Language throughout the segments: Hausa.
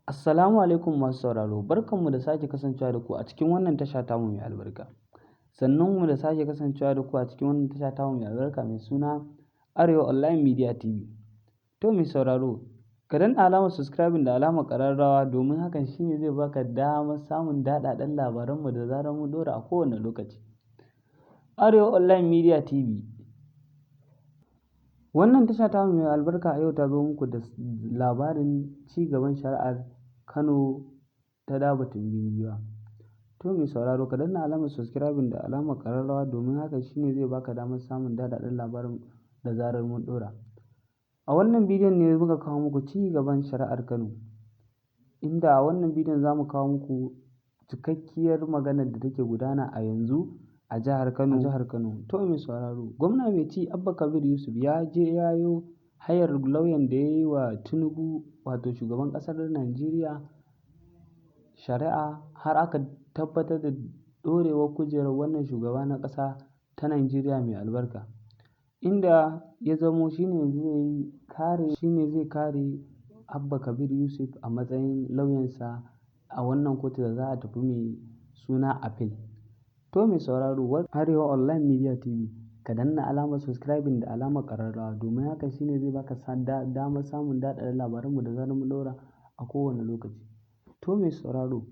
Assalamu alaikum masu sauraro, barkanmu da sake kasancewa da ku a cikin wannan tasha tamu mai albarka. Sannunmu da sake kasancewa da ku a cikin wannan tasha tamu mai albarka mai suna Arewa Online Media TV. To mai sauraro, ka danna alamar subscribing da alamar ƙararrawa, domin hakan shi ne zai baka damar samun daɗaɗɗen labaranmu da zarar mun ɗora a kowane lokaci. Arewa Online Media TV. Wannan tasha tamu mai albarka a yau ta zo muku da labarin ci gaban shari'ar Kano ta Dabo Tumbin Giwa. To mai sauraro, ka danna alamar subscribing da alamar ƙararrawa, domin hakan shi ne zai baka damar samun daɗaɗɗen labarin da zarar mun ɗora. A wannan bidiyon ne muka kawo muku ci gaban shari'ar Kano, inda a wannan bidiyon za mu kawo muku cikakkiyar maganar da take gudana a yanzu a jihar Kano. Jihar Kano. To mai sauraro, gwamna mai ci Abba Kabir Yusuf ya je ya yo hayar lauyan da ya yi wa Tinubu, wato shugaban ƙasar Najeriya, shari'a har aka tabbatar da ɗorewar kujerar wannan shugaba na ƙasa ta Najeriya mai albarka. Inda ya zamo shi ne yanzu zai kare, shi ne zai kare Abba Kabir Yusuf a matsayin lauyansa a wannan kotu da za a tafi mai suna appeal. To mai sauraro, Arewa Online Media TV, ka danna alamar subscribing da alamar ƙararrawa, domin hakan shi ne zai baka damar samun daɗaɗɗen labaranmu da zarar mun ɗora a kowane lokaci. To mai sauraro,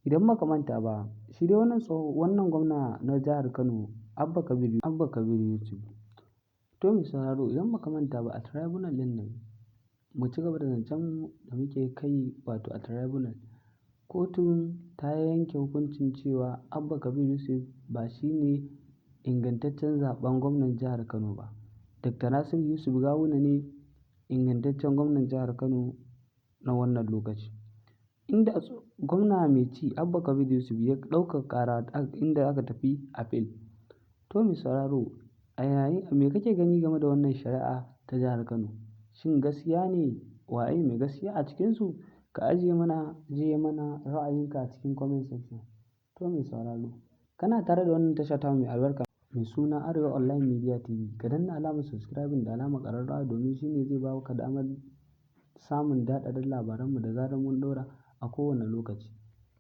idan baka manta ba, shi dai wannan tsohon wannan gwamna na jihar Kano, Abba Kabir Yusuf. To mai sauraro, idan baka manta ba, a tribunal ɗin nan, mu ci gaba da zancen da muke kai, wato a tribunal, kotun ta yanke hukuncin cewa Abba Kabir Yusuf ba shi ne ingantaccen zaɓen gwamnan jihar Kano ba. Dr. Nasiru Yusuf Gawuna ne ingantaccen gwamnan jihar Kano na wannan lokaci. Inda gwamna mai ci Abba Kabir Yusuf ya ɗaukaka ƙara, inda aka tafi appeal. To mai sauraro, a yayin me kake gani game da wannan shari'a ta jihar Kano? Shin gaskiya ne, waye mai gaskiya a cikinsu? Ka ajiye mana ra'ayinka a cikin comment section. To mai sauraro, kana tare da wannan tasha tamu mai albarka mai suna Arewa Online Media TV. Ka danna alamar subscribing da alamar ƙararrawa, domin shi ne zai baka damar samun daɗaɗɗen labaranmu da zarar mun ɗora a kowane lokaci.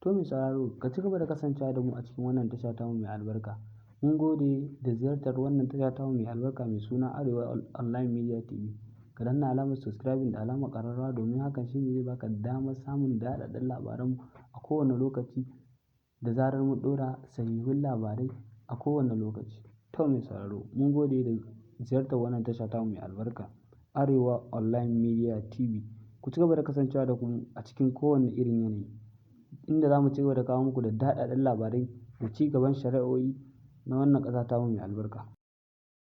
To mai sauraro, ka ci gaba da kasancewa da mu a cikin wannan tasha tamu mai albarka. Mun gode da ziyartar wannan tasha tamu mai albarka mai suna Arewa Online Media TV. Ka danna alamar subscribing da alamar ƙararrawa, domin hakan shi ne zai baka damar samun daɗaɗɗen labaranmu a kowane lokaci da zarar mun ɗora sahihun labarai a kowane lokaci. To mai sauraro, mun gode da ziyartar wannan tasha tamu mai albarka, Arewa Online Media TV. Ku ci gaba da kasancewa da mu a cikin kowane irin yanayi, inda za mu ci gaba da kawo muku da daɗaɗɗen labarai da ci gaban shari'o'i na wannan ƙasa tamu mai albarka.